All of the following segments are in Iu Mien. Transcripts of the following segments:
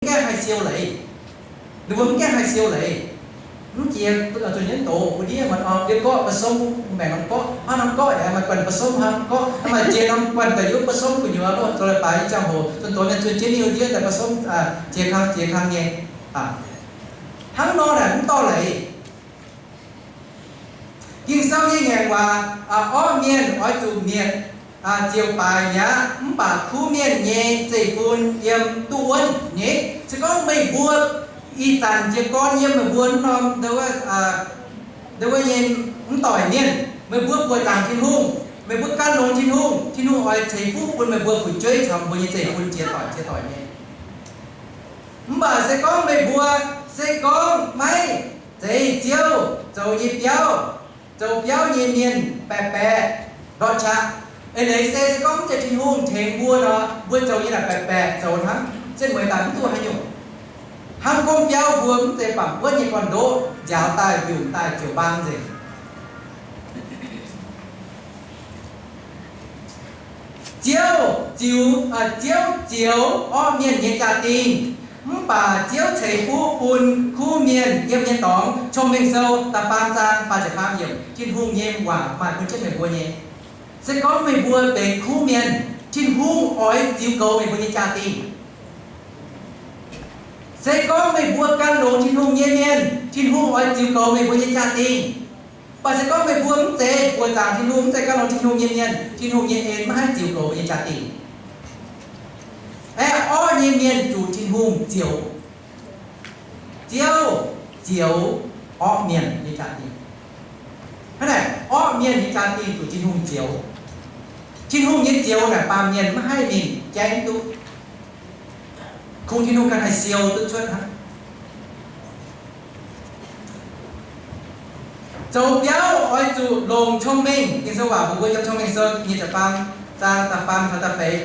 mv gaengh haih siou leiz. Ninh mbuo mv gaengh haih siou leiz. Mv jiex zuqc jienv doz wuov ndiev maaih ndau ndiev gorqv, ba'somv maengc norm gorqv, hnangv norm gorqv yaac maaih guanh ba'somv hnangv gorqv, maaih jiex norm guanh daaih yiem ba'somv gu'nyuoz loh, zoux leiz-baaix nyei ziangh hoc, zunh doz mienh zunh jienv ninh wuov ndiev daaih ba'somv jiex kang jiex kang nyei. Hnangv nor naaic mv dorh leiz. Ging-Sou nyei ngaengc waac, orqv mienh oix zuqc mietc ziouc baaix mi'aqv, mv baac kuv mienh nyei zeiv-fun yiem duqv wuonv nyei. Se gorngv meih mbuo ih zanc jiez gorn yiem meih mbuo norm, ndau wuov nyei mv doic mienh, meih mbuo buoqc zaangc Tin-Hungh, meih mbuo gan longx Tin-Hungh, Tin-Hungh oix ceix fuqv bun meih mbuo fu'jueiv caux mbuo nyei zeiv-fun jiex doic jiex doic nyei. Mv baac se gorngv meih mbuo se gorngv maiv zeiz Ziouv zoux nyei biauv, zoux biauv nyei mienh baeqc baeqc ndortv qaqv. Eix leiz se, se gorngv mv zeiz Tin-Hungh tengx mbuo nor, mbuo zoux nyei naaic baeqc baeqc zoux hnangv, se mueiz daaih mv duqv haaix nyungc. Hnangv gorngv biauv mbuo mv zeiz bangc wuonv nyei gorn-ndoqv, nziaaux daaih mbiungc daaih ziouc mbaang nzengc. Ziouv ziux, Ziouv zioux orqv mienh nyei jaa-dingh, mv baac Ziouv ceix fuqv bun kuv mienh yiem nyei dorngx. Cong-Mengh Sou da'faam zaang faah ziepc faam yiemc, Tin-Hungh nyei waac maaih bun jienv meih mbuo nyei. Se gorngv meih mbuo benx kuv mienh, Tin-Hungh oix ziux goux meih mbuo nyei jaa-dingh. Se gorngv meih mbuo gan longx Tin-Hungh nyei mienh, Tin-Hungh oix ziux goux meih mbuo nyei jaa-dingh. Mv baac se gorngv meih mbuo mv zeiz buoqc zaangc Tin-Hungh, mv zeiz gan longx Tin-Hungh nyei mienh, Tin-Hungh nyei en maiv haih ziux goux mbuo nyei jaa-dingh. Aeqv, orqv nyei mienh zuqc Tin-Hungh zioux. Ziouv zioux orqv mienh nyei jaa-dingh. Hnangv naaic, orqv mienh nyei jaa-dingh zuqc Tin-Hungh zioux. Tin-Hungh nyei zioux naaic baamh mienh maiv haih mingh jaeng duqv. Kungx Tin-Hungh ganh haih siou duqv cuotv hnangv. Zoux biauv oix zuqc longc cong-mengh. Ging-Sou waac mbuox mbuo yiem Cong-Mengh Sou nyic ziepc faam zaang da'faam caux da'feix.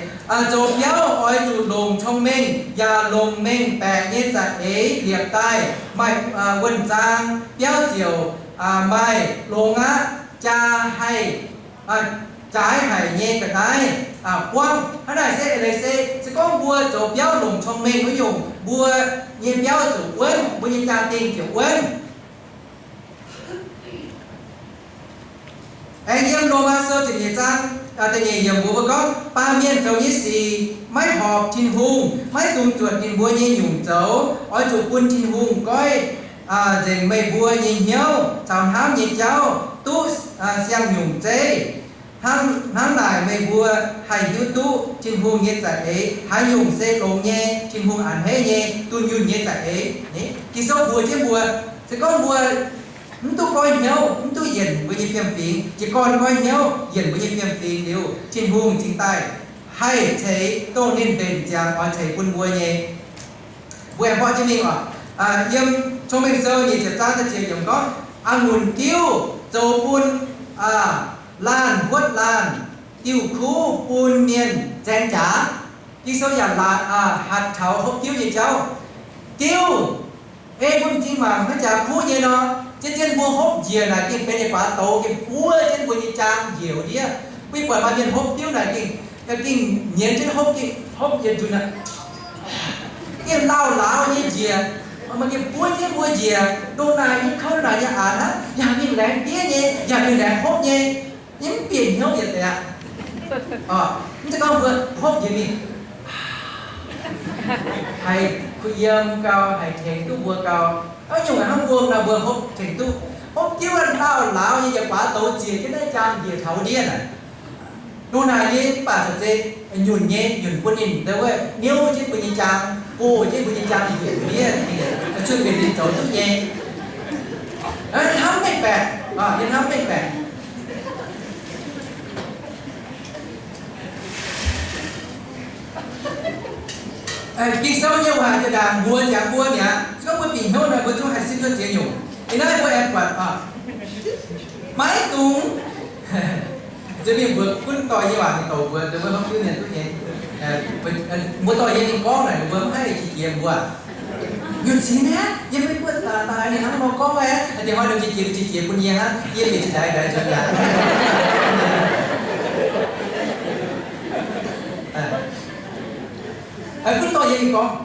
Zoux biauv oix zuqc longc cong-mengh, yaac longc mengh baeqc nyei za'eix liepc daaih. Maaih wuonh zaang biauv ziouc maaih longx aqv, jaa haih, jaaix haic nyei ga'naaiv buangv. Hnangv naaic se eix leiz se, se gorngv mbuo zoux biauv longc cong-mengh wuov nyungc, mbuo nyei biauv ziouc wuonv, mbuo nyei jaa-dingh ziouc wuonv. Aengx yiem Lomaa Sou ziepc nyeic zaang da'nyeic yiemc mbuox mbuo gorngv, baamh mienh zoux nyei sic maiv horpc Tin-Hungh, maiv dungx zuotc ninh mbuo nyei nyungc zoux. Oix zuqc bun Tin-Hungh goiv nzengc meih mbuo nyei hnyouv caux hnamv nyei jauv duqv siang-nyungc zeiv. Hnangv naaic meih mbuo haih hiuv duqv Tin-Hungh nyei za'eix haaix nyungc se longx nyei, Tin-Hungh a'hneiv nyei, dunh yunh nyei za'eix. Ging-Sou mbuox jienv mbuo, se gorngv mbuo mv duqv goiv hnyouv, mv duqv yienc mbuo nyei fiem-fingx, jiez gorn goiv hnyouv, yienc mbuo nyei fiem-fingx liuz, Tin-Hungh cingx daaih haih ceix dongh ninh mbenc ziangx oix ceix bun mbuo nyei. Mbuo aengx buatc jienv mingh oc. Yiem Cong-Mengh Sou nyic ziepc zaang da'ziepc yiemc gorngv, a'ngunc diuv zoux bun laanh huotv laanh, diuh kuv bun mienh zaeng jaax. Ging-Sou yaac hatc taux hopv diuv nyei jauv. Diuv, ei mbuo m'zing mangc naaiv jaax kuv nyei nor, zien-zien mbuo hopv njiec naaic gengh benx yietc guaax douz gengh buov jienv mbuo nyei jaang njiec wuov ndiev. Mbuo buatc maaih mienh hopv diuv naaic gengh, gengh nyienz jienv hopv, gengh hopv yietc nzunc aqv. Gengh lauh lauz nyei njiec, maaih gengh buov jienv mbuo njiec, ndongc naaic nyei kouv naaic nyei aqc hnangv, yaac mingh laengz diev nyei, yaac mingh laengz hopv nyei, yie mv bieqc hnyouv yietc deix aqv. Mv zeiz gorngv mbuo hopv njiec mingh, haiz kuh yiem gau, haiz tengx duqv mbuo gau. Aa, nyungc hnangv mbuo nor, mbuo hopv tengx duqv. Hopv diuv lauh lauz nyei, yietc guaax douz ziec jienv naaiv jaang njiec taux wuov ndiev naaic. Ndongc naaic nyei mv baac zoux zeiz nyunc nyei, nyunc bun ninh ndau wuov niouv jienv mbuo nyei jaang, gox jienv mbuo nyei jaang njiec wuov ndiev, zunh mbienc ninh zoux duqv nyei. Hnamv mengh baeqc, yie hnamv mengh baeqc. Ging-Sou nyei waac jiex ndaangc mbuox nziangx mbuo mi'aqv. Se gorngv mbuo bieqc hnyouv nor, mbuo zungv haih simv cuotv ziex nyungc. Ih hnoi mbuo aengx buatc, maiv dungx, za'gengh mbuox gunv dorh nyei waac ninh douc mbuox, mbuo hopv diuv mienh duqv nyei. Mbuo dorh nyei ninh gorngv naaic, ninh mbuo mv haih qiex jiez mbuo. Nyutc cingx mi'aqv, yie maiv buatc daaih ninh hnangv nor gorngv aqv. Diex hnoi ninh qiex jiez, qiex jiez bun yie hnangv, yie mbenc qiex jiez daaih nzuonx mi'aqv. Gunv dorh nyei ninh gorngv.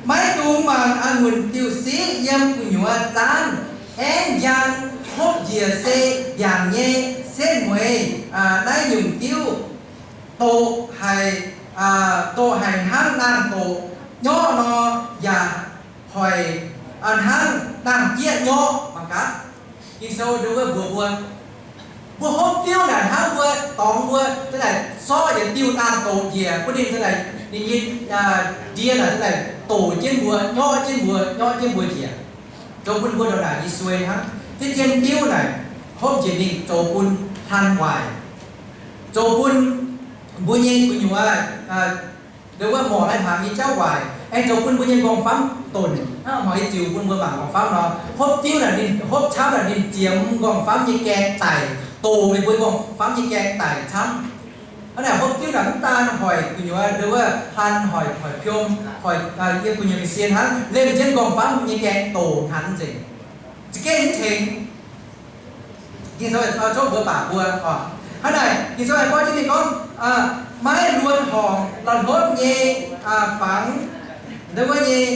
Maiv dungx mangc a'ngunc diuh siqv yiem gu'nyuoz zaanv, aengx njang hopv njiec se ndiangx nyei setv mueiz. Naaiv nyungc diuv doqc haic, doqc haic hnangv naang-doqc nyorqv nor, yaac hoic hnangv naang-jieqv nyorqv mangc gaax. Ging-Sou nduov mbuox mbuo, mbuo hopv diuv naaic hnangv mbuo dorngx mbuo za'naaic sorqv yietc diuh naang-doqc njiec bun ninh za'naaic, ninh nyei ndie naaic za'naaic doqc jienv mbuo, nyorqv jienv mbuo, nyorqv jienv mbuo njiec. Zoux bun mbuo ndongc naaic nyei suei hnangv. Zien-zien diuv naaic hopv njiec mingh zoux bun hlan waaic, zoux bun mbuo nyei gu'nyuoz, nduov wuov morc lai-hnaangx nyei jauv waaic, aengx zoux bun mbuo nyei nqorngv-famv donc hnangv hmuangx nyei ziux bun mbuo mangc nqorngv-famv nor. Hopv diuv naaic ninh hopv camv naaic ninh ziemx nqorngv-famv nyei gaeng daic, doqc meih mbuo nqorngv-famv nyei gaeng daic camv. Hnangv naaic hopv diuv naaic mv daan hoic gu'nyuoz nduov wuov hlan, hoic, hoic piom, hoic yiem gu'nyuoz ga'sie hnangv, lemh jienv nqorngv-famv nyei gaeng doqc hnangv nzengc. Za'gengh mv tengx. Ging-Sou zorqv mbuo baac mbuo, hnangv naaic Ging-Sou aengx gorngv jienv mingh gorngv, maiv luonx horngc la'hlopv nyei fangx, nduov wuov nyei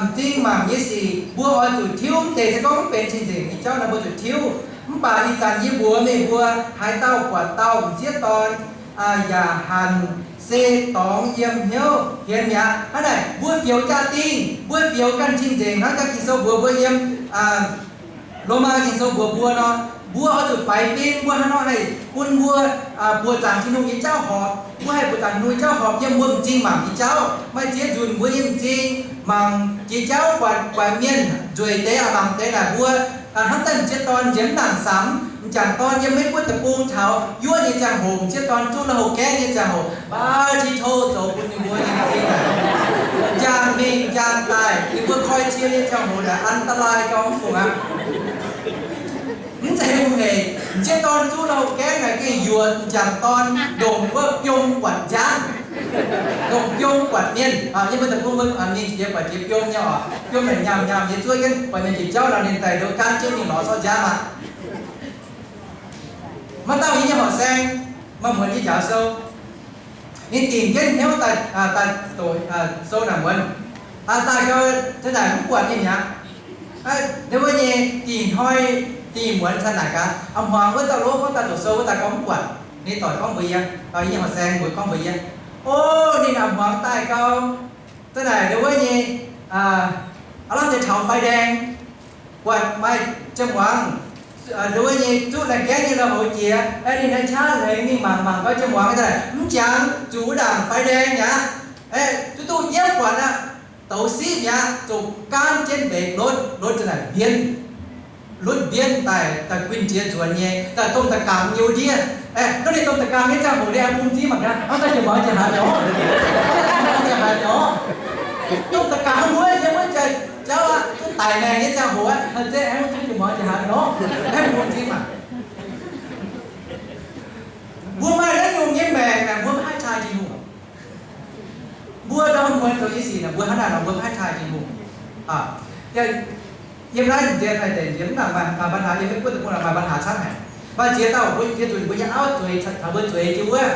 m'zing mangc nyei sic mbuo oix zuqc tiuv. Mv deix se gorngv mv benx cing-nzengc nyei jauv nor mbuo zuqc tiuv. Mv baac ih zanc yie mbuox meih mbuo, haaix dauh buatc dauh m'sieqv dorn yaac hanc, se dorngx yiem hnyouv hienx mi'aqv. Hnangv naaic mbuo fioux jaa-dingh, mbuo fioux ganh cing-nzengc hnangv jaa Ging-Sou mbuox mbuo yiem Lomaa Ging-Sou mbuox mbuo nor, mbuo oix zuqc faix fim. Mbuo hnangv nor haih bun mbuo buoqc zaangc Tin-Hungh nyei jauv horpc. Mbuo haih buoqc zaangc Tin-Hungh nyei jauv horpc yiem mbuo m'zing mangc nyei jauv. Maaih ziex nzunc mbuo nyei m'zing mangc jiex jauv buatc, buatc mienh nzueic deix aqv, mangc deix naaic mbuo hnamv daaih m'sieqv dorn njiec mv nangc samx, m'jangc dorn yiem Meiv Guoqv deic-bung taux yuov nyei ziangh hoc, m'sieqv dorn zuqv lui-houx gaengv nyei ziangh hoc, baav ti tov zoux bun ninh mbuo nyei m'zing naaic, m'jangc mingh m'jangc daaih, ninh mbuo koi cie nyei ziangh hoc naaic อันตราย gauh mv fungc aqv. Mv zeiz hungh hec, m'sieqv dorn zuqv lui-houx gaengv naaic gengh yuoqc m'jangc dorn ndongc wuov biom buatc njang, ndongc biom buatc mienh. Yie mbuo deic-bung mbuo mingh jiex buatc jiex biom nyei oc. Biom naaic nyaamh nyaamh nyei zuov jienv buatc mienh jiex jauv nor, ninh daaih ndo gaanv jienv mingh lorz sortv njang aqv. Maaih dauh yie nyei horqc saeng, maaih muonz yie njaaux sou, ninh dingc jienv hnyouv daaih, daaih doqc sou naaic muonz, daaih gau, za'naaic mv buatc ninh mi'aqv. Ninh wuov nyei dingc hnoi, dingc muonz caux naaic gaax, a'hmuangx wuov dauh lov gorngv daaih doqc sou wuov daaih gau mv buatc. Ninh doic gorngv mbuox yie, yie nyei horqc saeng mbuo gorngv mbuox yie, o, ninh a'hmuangx daaih gau, za'naaic ninh wuov nyei aav lamh deix taux ไฟแดง, buatc maaih jiem-muangz, nduov wuov nyei zuqv laengh gaengv nyei lui-houx jiex, ninh naaiv qaqv hengx mingh mangc, mangc gau jiem-muangz daaih mv jangx zuqc wuov ndaangc ไฟแดง mi'aqv. Zuqc duqv nyiemv buatc aqv, douz siqv mi'aqv, zuqc gaanv jienv mbeix lotv, lotv za'naaic mbienv, lotv mbienv daaih, daaih guinh jiex nzuonx nyei, daaih domh da'gangx nyei wuov ndiev. Nor ninh domh da'gangx nyei ziangh hoc ninh aengx bun m'zing mangc gaax, hnangv daaih jiem-muangz jiex haaix nyungc, jiex haaix nyungc. Domh da'gangx wuov nyei wuov jauv aqv, zuqc daic maengc nyei ziangh hoc aqv, hnangv daaih aengx wuov jiem-muangz jiex haaix nyungc, aengx bun m'zing mangc. Mbuo maaih naaiv nyungc nyei maengc naaic, mbuo maiv haih taaih Tin-Hungh. Mbuo ndorm muonz zoux nyei sic naaic, mbuo hnangv naaic nor mbuo maiv haih taaih Tin-Hungh. Yiem naaiv nziex haih deix nziex mv nangc maaih ปัญหา, yiem Meiv Guoqv deic-bung maaih ปัญหา camv haic. Maaih ziex dauh mbuo, ziex nzunc mbuo nyei auv zueiz, taux mbuo zueiz jienv wuov,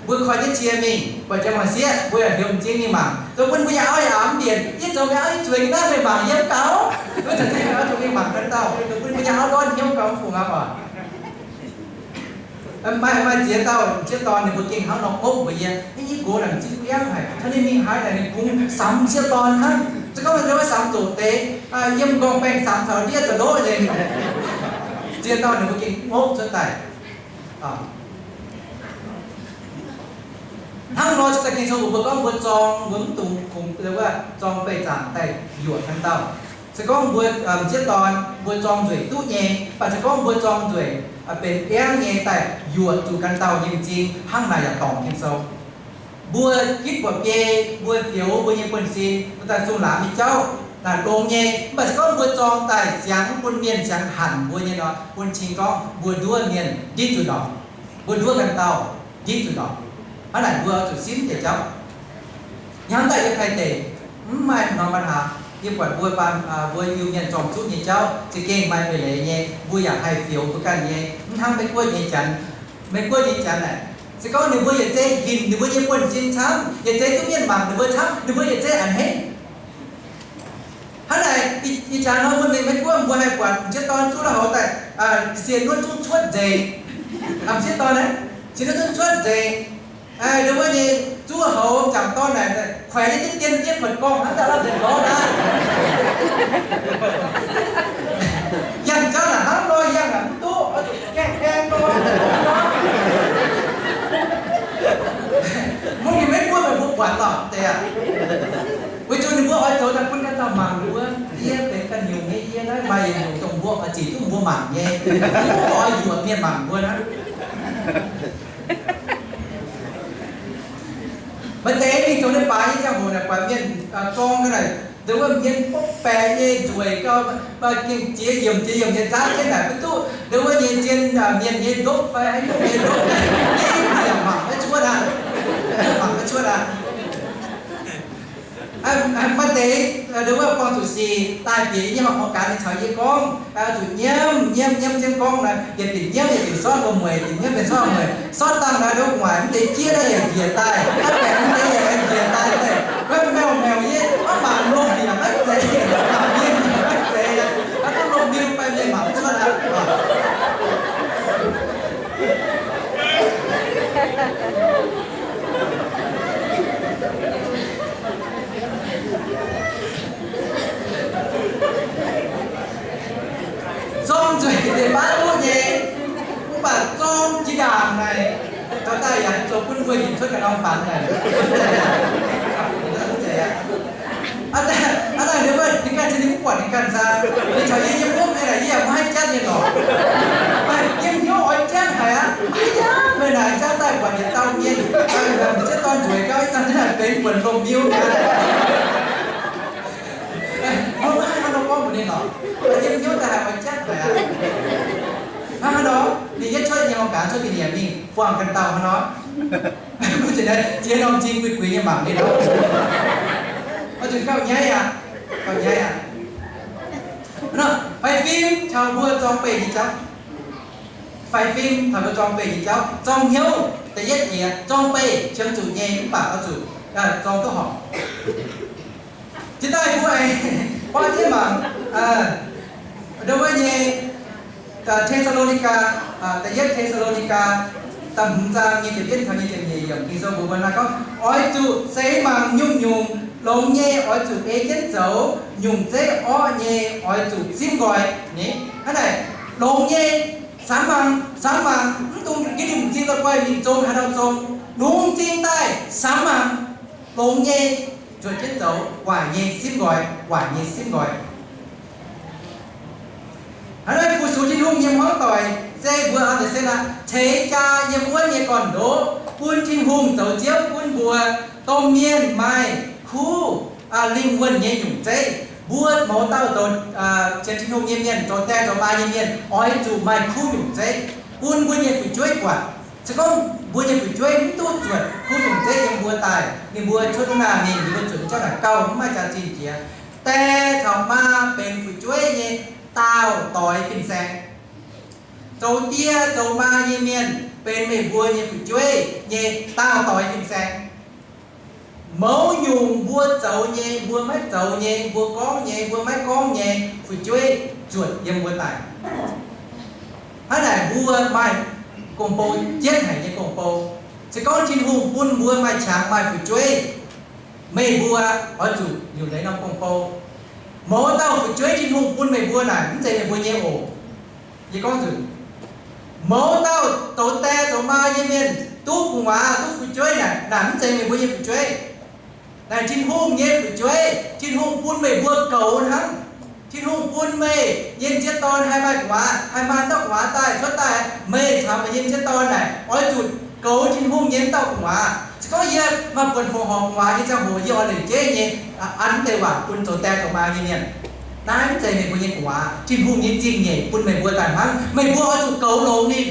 mbuo koi jienv cie mingh, buatc jiem-muangz sieqv, mbuo yaac heuc m'zing mingh mangc. Zoux bun mbuo nyei auv yaac mv mbienc, yie zoux meih auv yie zueiz ga'naaiv meih mangc yie mv gaux. Wuov zanc zengv meih auv zuqc mingh mangc ganh dauh, zoux bun mbuo nyei auv ndortv hnyouv gauh mv fungc aqv oc. Maaih, maaih ziex dauh m'sieqv dorn ninh mbuo gengh hnangv nor ngopv mbuox yie, yie gox naaic m'zing biangv haic, taux ninh mingh haaix naaic ninh kungx samx m'sieqv dorn hnangv. Se gorngv meih mbuo samx zoqc deix, yiem m'nqorngv baengh samx caux ndiev zoux ndoqv nzengc. Ziex dauh ninh mbuo gengh ngopv cuotv daaih. Hnangv nor, Ging-Sou mbuox mbuo gorngv mbuo zorng, mbuo mv dungx kungx wuov zorng beih zaangc daaih yuoqc ganh dauh. Se gorngv mbuo m'sieqv dorn mbuo zorng nzueic duqv nyei, mv baac se gorngv mbuo zorng nzueic benx biangv nyei daaih yuoqc zuqc ganh dauh nyei m'zing, hnangv naaic yaac dorngc Ging-Sou. Mbuo gitv buatc biei, mbuo fioux mbuo nyei buonv-sin, mbuo daaih sung laangz nyei jauv naaic longx nyei. Mv baac se gorngv mbuo zorng daaih siangx bun mienh siangx hanc mbuo nyei nor, bun cing gorngv mbuo nduov mienh ndiev zuqc ndorpc, mbuo nduov ganh dauh ndiev zuqc ndorpc. Hnangv naaic mbuo zuqc simv deix jauv. Hnangv daaih yiem Taiv deic, mv maaih norm ปัญหา. Yie buatc mbuo, mbuo Iu-Mienh zorng zuqv nyei jauv za'gengh maaih eix leiz nyei, mbuo yaac haih fioux mbuo ganh nyei, mv hnangv Meiv Guoqv nyei Janx. Meiv Guoqv nyei Janx naaic, Se gorngv ninh mbuo yietc zei hinc ninh mbuo nyei buonv-sin camv, yietc zei duqv mienh mangc ninh mbuo camv, ninh mbuo yietc zei a'hneiv. Hnangv naaic, ih jaax nor mbuo mienh Meiv Guoqv mbuo haih buatc m'sieqv dorn zuqv lui-houx daaih, siec nuotv zungv cuotv nzengc. M'sieqv dorn naaiv, siec nuotv zungv cuotv nzengc. Ndo wuov nyei zuqv lui-houx m'jangc dorn naaic, kuaix nyei diqv dien diev kuotv gorngv hnangv daaih lamh nzengc gorngv naaic. Yangh jauv naaic hnangv nor, yangh naaic mv duqv, oix zuqc gaengh gaengh nor. Mungv ninh Meiv Guoqv meih mbuo buatc lorqc deix aqv. Weic zuqc ninh mbuo oix zoux daaih bun ganh dauh mangc ninh mbuo, yie benx ganh nyungc nyei, yie naaiv maaih yietc nyungc dongh mbuo oix zic duqv mbuo mangc nyei. Mv oix yuoqc mienh mangc mbuo hnangv. Maaih deix mingh zoux leiz-baaix nyei ziangh hoc naaic buatc mienh gorngv ga'naaiv, ndo wuov mienh bopv baeqc nyei nzueic gau, gengh ziex yiemc ziex yiemc nyei nzaatv jienv naaic mv duqv ndo wuov nyei zien mienh nyei ndopv fai haaix nyungc nyei ndopv, mv baac mangc maiv cuotv aqv. Mangc maiv cuotv aqv. Maaih deix ndo wuov buangh zuqc sic daaih bieqc yie nyei horqc gaax ninh caux yie gorngv, zuqc nyiemv nyiemv nyiemv jienv gorngv naaic, yietc binc nyiemv yietc binc sortv wuom-mueic, binc nyiemv binc sortv wuom-mueic, sortv dangh naaiv ndo wuov gu'nguaaic mv deix jieqv naaiv yaac njiec daaih, aav baeqc mv deix yaac njiec daaih deix, wuov mbiauz-mbiauz nyei, mv baac lomh mbiauz maiv zeiz, mbiauz mbiauz maiv zeiz, aav duqv lomh mbiauz fai mienh mangc cuotv aqv. Zorng nzueic deix baav duqv nyei, mv baac zorng jiex ndaangc naaic, taux daaih yaac zoux bun mbuo nyitc cuotv ga'norm fanx naaic. Aav dangh ninh wuov ninh ganh cingx ninh mv buatc ninh ganh zaang, ninh caux yie yiem wuov nyei naaic, yie yaac maiv haih jatv nyei lorqc. Yiem hnyouv oix jatv haic aqv. Maiv yaac meih naaic jatv daaih buatc yietc dauh mienh, m'sieqv dorn nzueic gau, ih zanc naaiv benx buonc lomh miu mi'aqv. Maiv haih nor gorngv mbuox ninh lorqc. Yiem hnyouv daaih haiz oix jatv haic aqv. Hnangv haaix nor, ninh yietv cuotv nyei horqc gaax cuotv mingh liemh mingh buangh ganh dauh hnangv nor. Mbuo ziex norm zing guix guix nyei mangc ninh nor. Oix zuqc gauh nyaiv aqv, gauh nyaiv aqv. Faix fim taux mbuo zorng beih nyei jauv. Faix fim taux mbuo zorng beih nyei jauv. Zorng hnyouv da'yietv jiex, zorng beih qiemx zuqc nyei mv baac oix zuqc zorng duqv horpc. Jiex daaih mbuo aengx buangv jienv mangc ndo wuov nyei Te^saa^lo^ni^gaa, da'yietv Te^saa^lo^ni^gaa, da'hmz zaang nyic ziepc yietv taux nyic ziepc nyeic yiemc Ging-Sou mbuox mbuo naaiv gorngv, oix zuqc seix mangc nyungc-nyungc, longx nyei oix zuqc ei jienv zoux, nyungc zeiv orqv nyei oix zuqc simv nqoi. Hnangv naaic, longx nyei samx mangc, samx mangc, mv dungx ginv m'zing la'guaih mingh zong haaix dauh zong, lungz m'zing daaih samx mangc, longx nyei zuotc jienv zoux, waaic nyei simv nqoi, waaic nyei simv nqoi. Hnangv naaiv fu-sux Tin-Hungh nyei hmuangv doic se mbuo aa deix se aqv, ceix jaa yiem wuonv nyei gorn-ndoqv bun Tin-Hungh zoux ziouv gunv mbuo. Domh mienh maaih kuv, lingh wuonh nyei nyungc zeiv. Mbuo mouz dauh zoux, cien Tin-Hungh nyei mienh, zoux die zoux maa nyei mienh, oix zuqc maaih kuv nyungc zeiv bun mbuo nyei fu'jueiv buatc. Se gorngv mbuo nyei fu'jueiv mv duqv zuotc kuv nyungc zeiv yiem mbuo daaih, ninh mbuo cuotv naaiv mingh, ninh mbuo zuotc jauv naaic gauh mv maaih jaax-zinh jiex. Die caux maa benx fu'jueiv nyei daauh doix fin-saeng. Zoux die zoux maa nyei mienh benx meih mbuo nyei fu'jueiv nyei daauh doix fin-saeng. Mouz nyungc mbuo zoux nyei, mbuo maiv zoux nyei, mbuo gorngv nyei, mbuo maiv gorngv nyei, fu'jueiv zuotc yiem mbuo daaih. Hnangv naaic mbuo maaih gong-bou jienv haic nyei gong-bou. Se gorngv Tin-Hungh bun mbuo maaih qangx maaih fu'jueiv, meih mbuo oix zuqc nyunc leiz norm gong-bou. Mouz dauh fu'jueiv Tin-Hungh bun meih mbuo naaic mv zeiz meih mbuo nyei oc. Yie gorngv nzunc, mouz dauh zoux die zoux maa nyei mienh duqv gu'nguaaz duqv fu'jueiv naaic, naaic mv zeiz meih mbuo nyei fu'jueiv. Naaic Tin-Hungh nyei fu'jueiv. Tin-Hungh bun meih mbuo goux hnangv. Tin-Hungh bun meih nyei m'sieqv dorn haih maaih gu'nguaaz, haih maaih dauh gu'nguaaz daaih cuotv daaih, meih caux meih nyei m'sieqv dorn naaic oix zuqc goux Tin-Hungh nyei m'dauh gu'nguaaz. Se gorngv yie maaih buonc fongc horc gu'nguaaz nyei ziangh hoc, yie oix lengc jeiv nyei an deix waac bun zoux die zoux maa nyei mienh. Naaiv mv zeiz meih mbuo nyei gu'nguaaz. Tin-Hungh nyei zingh nyeic bun meih mbuo daaih hnangv. Meih mbuo oix zuqc goux longx ninh,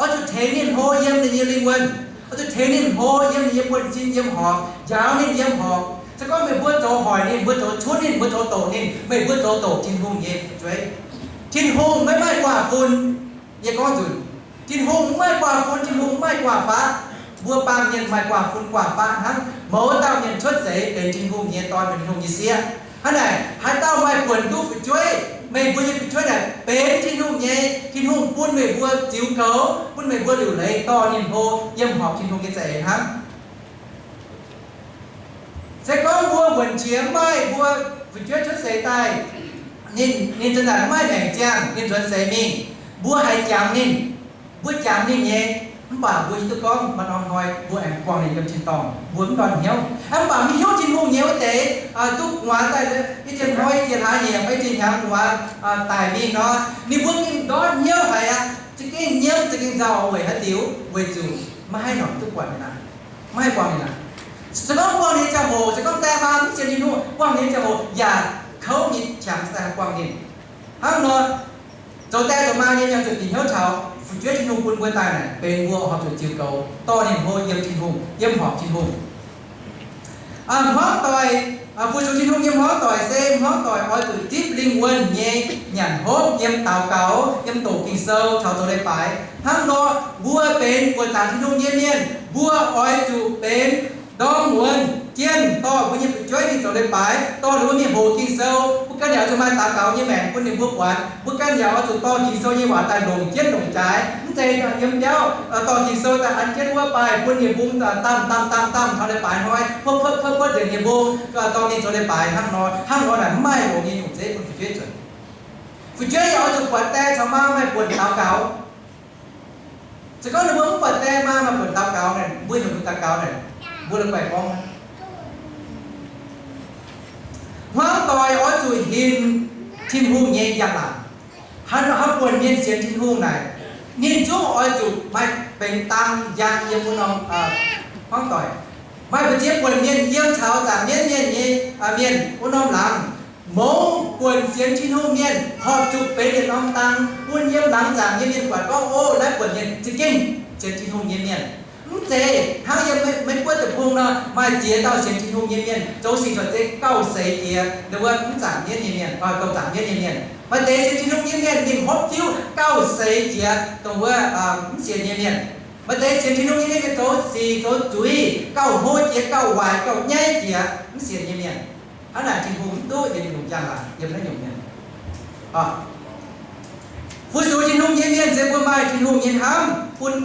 oix zuqc tengx ninh hlo yiem ninh nyei lingh wuonh, oix zuqc tengx ninh hlo yiem ninh nyei buonv-sin yiem horpc, njaaux ninh yiem horpc. Se gorngv meih mbuo zoux hoic ninh, mbuo zoux cunv ninh, mbuo zoux doqc ninh, meih mbuo zoux doqc Tin-Hungh nyei fu'jueiv. Tin-Hungh maiv maaih guaax fun. Yie gorngv nzunc, Tin-Hungh maiv maaih guaax fun, Tin-Hungh maiv maaih guaax faqv. Mbuo baamh mienh maaih guaax fun guaax faqv hnangv. Mouz dauh mienh cuotv seix benx Tin-Hungh nyei dorn, benx Tin-Hungh nyei sieqv. Hnangv naaic, haaix dauh maaih buonc duqv fu'jueiv, meih mbuo nyei fu'jueiv naaic benx Tin-Hungh nyei. Tin-Hungh bun meih mbuo ziux goux, bun meih mbuo liuc leiz dorh ninh hlo yiem horpc Tin-Hungh nyei za'eix hnangv. Se gorngv mbuo wuonc qiex maiv maaih mbuo fu'jueiv cuotv seix daaih, ninh, ninh za'gengh maiv maengc ziangh, ninh nzuonx seix mingh, mbuo haiz jangx ninh, mbuo jangx ninh nyei, mv baac mbuo hiuv duqv gorngv maaih norm hnoi mbuo aengx buangh ninh yiem tin-dorngh, mbuo mv ndortv hnyouv. Mv baac maiv hiuv Tin-Hungh nyei wuov deix, duqv gu'nguaaz daaih, i ziex hnoi, i ziex hlaax nyei, fai i ziex hnyangx gu'nguaaz daic mingh nor, ninh mbuo gengh ndortv hnyouv haic aqv. Za'gengh nyiemv, za'gengh nzauh, weic haaix diuc? Weic zuqc maiv haih norm duqv buatc ninh aqv. Maiv haih buangh ninh aqv. Se gorngv buangh ninh nyei ziangh hoc, se gorngv die maa mv sienx Tin-Hungh, buangh ninh nyei ziangh hoc yaac kouv nyei qangx daaih buangh ninh. Hnangv nor, zoux die zoux maa nyei mienh zuqc bieqc hnyouv taux fu'jueiv Tin-Hungh bun mbuo daaih naaic benx mbuo horpc zuqc ziux goux, dorh ninh hlo yiem Tin-Hungh, yiem horpc Tin-Hungh. Hmuangv doic, fu-sux Tin-Hungh nyei hmuangv doic se hmuangv doic oix zuqc zipv lingh wuonh nyei nyanc hopv yiem daux gaux, yiem doqc Ging-Sou caux zoux leiz-baaix. Hnangv nor, mbuo benx buoqc zaangc Tin-Hungh nyei mienh, mbuo oix zuqc benx ndorm muonz jienv dorh mbuo nyei fu'jueiv mingh zoux leiz-baaix, dorh ninh mbuo mingh hoqc Ging-Sou. Mbuo ganh yaac oix zuqc maaih daux gaux nyei maengc bun ninh mbuo buatc. Mbuo ganh yaac oix zuqc dorh Ging-Sou nyei waac daaih longc jienv longc jaaix. Mv zeiz yiem biauv dorh Ging-Sou daaih an jienv wuov baaih bun ninh mbong damh damh damh damh taux leiz-baaix hnoi, puotv puotv puotv puotv nzengc ninh mbong, dorh ninh zoux leiz-baaix hnangv nor. Hnangv nor naaic mv maaih longx nyei nyungc zeiv bun fu'jueiv nzunc. Fu'jueiv yaac oix zuqc buatc die caux maa maaih buonc daux gaux. Se gorngv ninh mbuo mv buatc die maa maaih buonc daux gaux naaic, mbuo heuc mbuo daux gaux naaic, mbuo la'guaih gorngv. Hmuangv doic oix zuqc hinc Tin-Hungh nyei njang-laangc. Hnangv buonc mienh sienx Tin-Hungh naaic, ninh zungv oix zuqc maaih benx dang njang yiem wuov norm hmuangv doic. Maaih mbu'ziex buonc mienh yiem taux zaangc mienv mienh nyei mienh wuov norm laangz. Mouz buonc sienx Tin-Hungh mienh horpc zuqc benx yietc norm dang bun yiem laangz zaangc nyei mienh buatc gorngv, o, naaiv buonc mienh za'gengh sienx Tin-Hungh nyei mienh. Mv zeiz hnangv yiem Meiv-Guoqv deic-bung nor, maaih ziex dauh sienx Tin-Hungh nyei mienh zoux sic cuotv zeiv gauh seix jiex dongh wuov mv zaangc mienv nyei mienh, douc zaangc mienv nyei mienh. Maaih deix sienx Tin-Hungh nyei mienh ninh hopv diuv gauh seix jiex dongh wuov mv sienx nyei mienh. Maaih deix sienx Tin-Hungh nyei mienh zoux sic zoux zuiz gauh hlo jiex, gauh waaic, gauh nyaiv jiex mv sienx nyei mienh. Hnangv naaic Tin-Hungh mv duqv yiem ninh longc njang-laangc yiem naaiv nyungc mienh. Fu-sux Tin-Hungh nyei mienh se mbuo maaih Tin-Hungh nyei hnamv bun,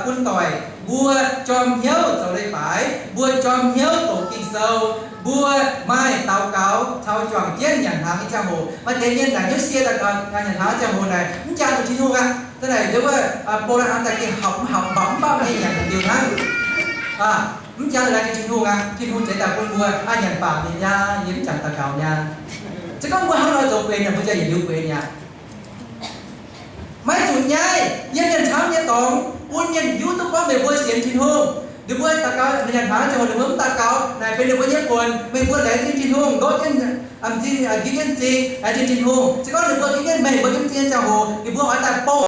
bun doic, mbuo jorm hnyouv zoux leiz-baaix, mbuo jorm hnyouv doqc Ging-Sou, mbuo maaih daux gaux caux juangc jienv nyanc hnaangx nyei ziangh hoc. Maaih deix mienh naaic hnyouv sie daaih nyanc hnaangx ziangh hoc naaic mv jangx zuqc Tin-Hungh aqv. Da'naaic ndau wuov bou lai-an daaih gengh hapc mv hapc mbapv mbapv nyei nyanc daaih liuz hnangv. Mv jangx zuqc laengz zingh Tin-Hungh aqv. Tin-Hungh zeix daaih bun mbuo nyanc baac mienh nyei, yie mv jangx daux gaux nyei. Se gorngv mbuo hnangv nor zoux benx, mbuo jaa yietc liuz benx aqv. Maiv zuqc nyaiv. Yiem mienh camv nyei dorngx bun mienh hiuv duqv gorngv meih mbuo sienx Tin-Hungh. Ninh mbuo daux gaux, meih nyanc hnaangx ziangh hoc ninh mbuo mv daux gaux naaic benx ninh mbuo nyei buonc. Meih mbuo laengz zingh Tin-Hungh, ndoqv jienv, m'zing, njiec jienv m'zing, laengz zingh Tin-Hungh. Se gorngv ninh mbuo njiec jienv meih mbuo nyei m'zing nyei ziangh hoc, ninh mbuo oix daaih bouh